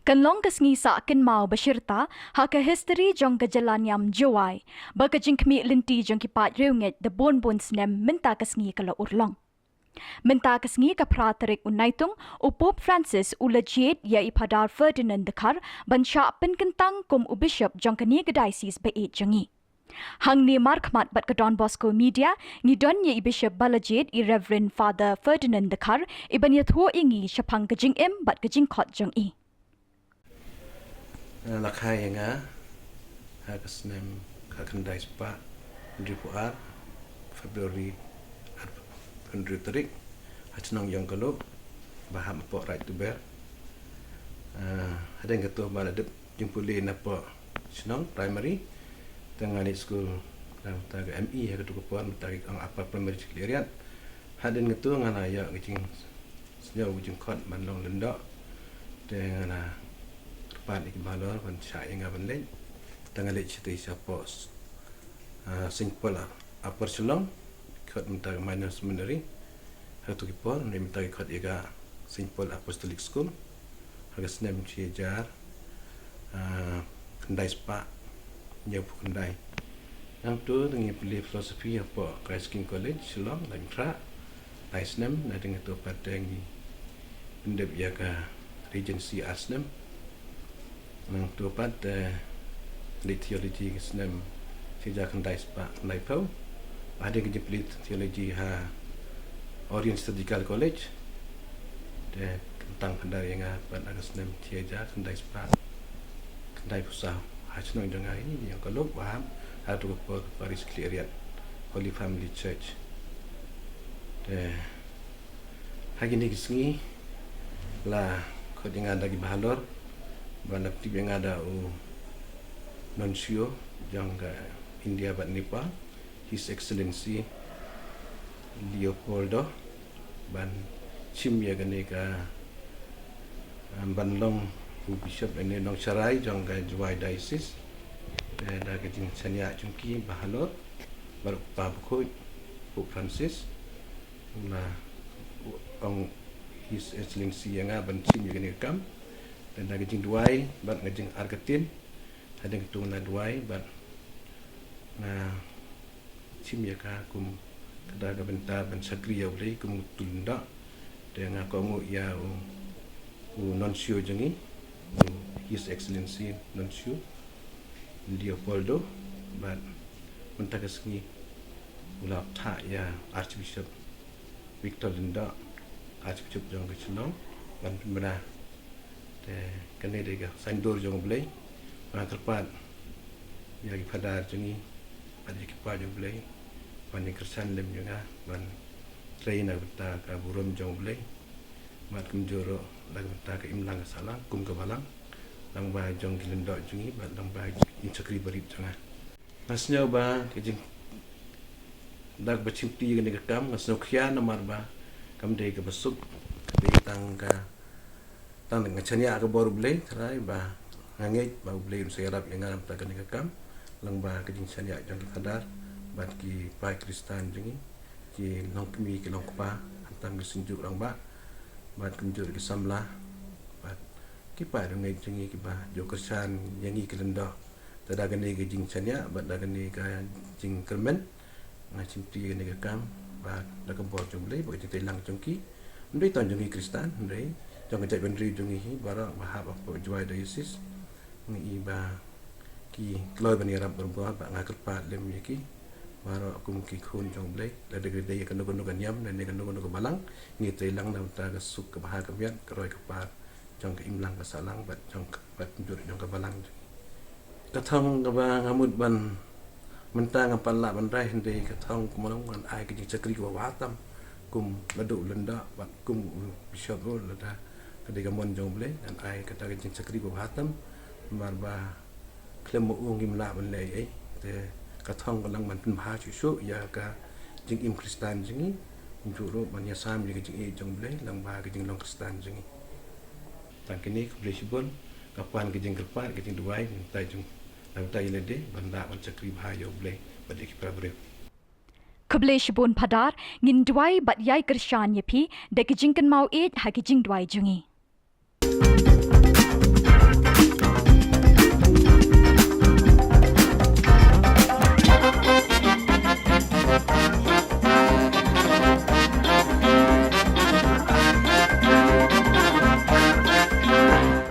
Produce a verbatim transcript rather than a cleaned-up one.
Kan long ka sngi sah kynmaw ba shirta ha ka history jong ka jylla niam Jowai, ba ka jingkhmih lynti jong ki paid riewngeit da bun bun snem mynta ka sngi ka la urlong. Mynta ka sngi ka phra tarik u Naitung, u Pope Francis u la jied ïa i Phadar Ferdinand Dkhar ban shah pynkyntang kum u Bishop jong kane ka diocese ba ïeit jong ngi. Hangne markhmat bad ka Don Bosco Media, ngi don ïa i Bishop ba la jied, i Reverend Father Ferdinand Dkhar, i ban ïathuh ïa ngi shaphang ka jingim bad ka jingkhot jong i. La kha ïa nga ha ka snem khatkhyndai spah hynriewphew ar, February, hynriew tarik, ha shnong Ïongkaluh, ba hap hapoh Raid Tuber. Hadien kata ba la dep jingpule napoh shnong primary, te nga leit skul na ka M E ha katu ka por, mynta ki ong Upper Primary Secretariat. Hadien kata nga la ïoh ka jingsngew ka jingkhot ban long lyngdoh. Te nga la kyrpad ïa ki bahalor ban shah ïa nga ban leit. Te nga leit shatei shapoh Saint Paul Upper Shillong, khot mynta ka Minor Seminary. Ha katu ki por, mynta ki khot ïa ka Saint Paul Apostolic School ha ka snem shi hajar khyndai spah hynñiewphew khyndai. Nangta te ngi pule philosophy hapoh Christ King College Shillong, Laitumkhrah, lai snem. Nadien kata pat te ngi pyndep ïa ka Regency ar snem. Nangta pat te leit theology ka snem shi hajar khyndai spah khyndaiphew. Hadien ka jingpule theology ha Oriental Theological College, te kyntang phadar ïa nga pat ha ka snem shi hajar khyndai spah khyndaiphew saw ha shnong jong nga hi Ïongkaluh, ba hap ha katu ka por ka Parish Secretariat, Holy Family Church. Te ha kine ki sngi la khot ïa nga da ki bahalor, ba la pyntip ïa nga da u Nuncio jong ka India bad Nepal, His Excellency Leopoldo, ban shim ïa kane ka, ban long u Bishop lane nongsharai jong ka Jowai Diocese. Da ka jingshaniah jong ki bahalor, baroh, Kpa Bakhuid, Pope Francis, la ong His Excellency ïa nga ban shim ïa kane ka kam. Da ka jingduwai bad ka jingartatien, hadien kata nga duwai bad nga shim ïa ka kum kata ka bynta ban shakri ïa U Blei kum utu u lyngdoh. Te nga kohnguh ïa u, u Nuncio jong ngi, u His Excellency Nuncio Leopoldo, bad mynta ka sngi u la phah ïa Archbishop Victor Lyngdoh, Archbishop jong ka Shillong, ban pynbna. Te kane dei ka saiñdur jong U Blei. Nga kyrpad ïa ki phadar jong ngi bad ïa ki paid U Blei ban ïa kyrshan lem ïa nga ban trei na ka bynta ka burom jong U Blei, bad kumjuh ruh na ka bynta ka imlang ka sahlang kum ka balang, lyngba jong ki lyngdoh jong ngi bad lyngba ki shakri barit jong nga. Nga sngew ba ka jing, da kaba shimti ïa kane ka kam, nga sngew khia namar ba kam dei kaba suk, ka dei tang ka, tang nga shaniah ka bor U Blei, trai ba nga ngeit ba U Blei un sa ïarap ïa nga na ka bynta kane ka kam, lyngba ka jingshaniah jong ki phadar bad ki paid Khristan jong ngi, ki longkmie ki longkpa khamtam ki synjuk rangbah bad kumjuh ki samla bad ki paid riewngeit jong ngi kiba ju kyrshan ïa ngi ki lyngdoh. Te da kane ka jingshaniah bad da kane ka jingkyrmen, nga shimti ïa kane ka kam ba da ka bor jong U Blei bad ka jingtreilang jong ki, ym dei tang jong ngi Khristan, hynrei jong ka jaitbynriew jong ngi hi baroh ba hap hapoh Jowai Diocese. Ngi i ba ki kloi ban ïarap barabor, bad nga kyrpad lem ïa ki baroh kum ki khun jong U Blei, lada ki dei ïa kano kano ka niam lane kano kano ka balang, ngi treilang na ka bynta ka suk, ka bha, ka miat, ka roi ka par jong ka imlang ka sahlang bad jong ka, bad kumjuh jong ka balang. Ka thong kaba nga mut ban, mynta ngam pat lah ban rai, hynrei ka thong kumno ngan ai ka jingshakri kaba bha tam kum naduh u lyngdoh bad kum u Bishop ruh, lada ka dei ka mon jong U Blei, ngan ai kata ka jingshakri kaba bha tam. Namar ba khlem ma u ngim lah ban leh ei ei. Te ka thong ka long ban pynbha shuh shuh ïa ka jingim Khristan jong ngi, kumjuh ruh ban ïasam ïa ka jingïeit jong U Blei lyngba ka jinglong Khristan jong ngi. Tang kine, khublei shibun. Nga pan ka jingkyrpad, ka jingduwai na ka bynta jong, na ka bynta ïa lade ban lah ban shakri bha ïa U Blei bad ïa ki para briew. Khublei shibun Phadar, ngin duwai bad ïai kyrshan ïa phi da ka jingkynmaw ïeit ha ka jingduwai jong ngi.